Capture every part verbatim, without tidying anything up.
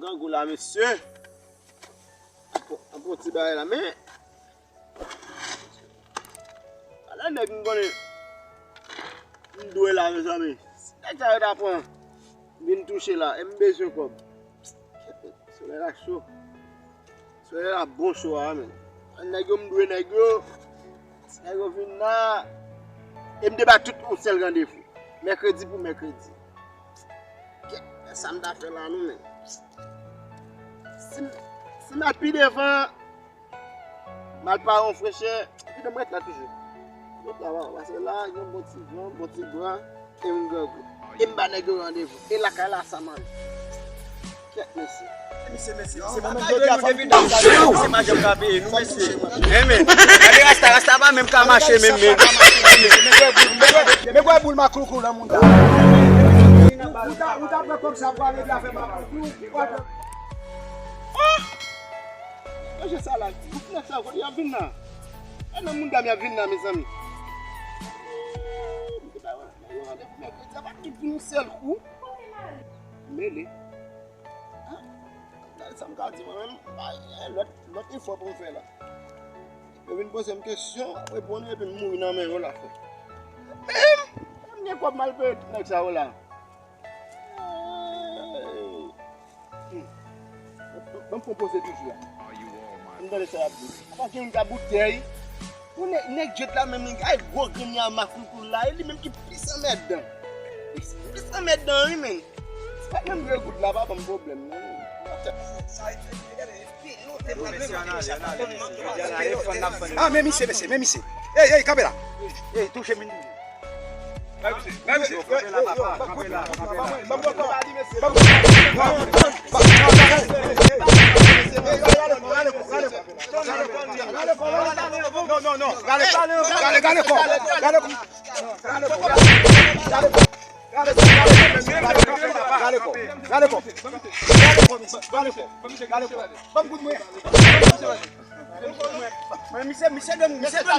Grangou la, mesye. Ap, ap pran ti bagay la, men. Ala nèg m konnen m dwe la, mezanmi. Nèg sa yo ta pran vin touche la, e m bezwen kòb. Solèy la cho. Solèy la bon cho a, men. Nèg yo m dwe nèg yo. Nèg yo vin la. E m te ba tout yon sèl randevou. Mèkredi pou mèkredi. Kèt, men sa m ta fè la, non, men. Si m, si m al pi devan, m al pare yon frechè, epi m ret la toujou. Ret la, papa, paske la, gen bon ti van, bon ti gran, e m grangou. E m ba nèg yo randevou. E lakay la, sa m anvi. Kèt, mesye. Mesye, mesye, se mwen menm jodi a, fò m touche. Se madanm k ap peye nou, mesye. Men, men. Gade rasta, rasta pa menm ka mache, menm, men. Men kwè boul makoukou nan moun ta. Ou ta, ou ta pran kòb sa pou ale di afè makoukou. Oh! Manje sa la, gwoup nèg sa, kote y ap vin la? E nan moun dam y ap vin la, mezanmi. M te ba yo randevou mèkredi, sa pa tout vin yon sèl kou. Mele. Ah, gade sa m ka di mwen menm, bay, eh, lòt, lòt efò pou m fè la. Yo vin poze m kesyon, m ap reponn yo, epi m mouri nan men yo la, frè. Men, m gen kòb m al peye tout nèg sa yo la. Hey. Hmm. Ban m konpoze toujou la. M tande sa y ap di. Apa gen yon ka boutèy. Yon nèg, nèg djèt la menm, li ay gwo grenn ya makoulkoul la, e li menm ki plis anmèdan. Plis, plis anmèdan, wi, men. Se pa menm grenn goud la, pa ban m pwoblèm, non. Ah, men misye, mesye, men misye. Ey, ey, kanpe la. Ey, touche m vin touche. Non, non, non. Gade, gade kò. Gade kò. Gade kò. Gade kò. Gade kò. Gade kò. Ban m kout mwen. Men misye, misye dwe, misye dwe.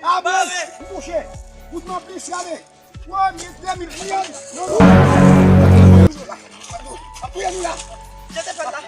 Abos, m kouche. Kout m ap plis ale. Premye de mil pou mwen. Non, non. Ap touye nou la. Kite fèt la.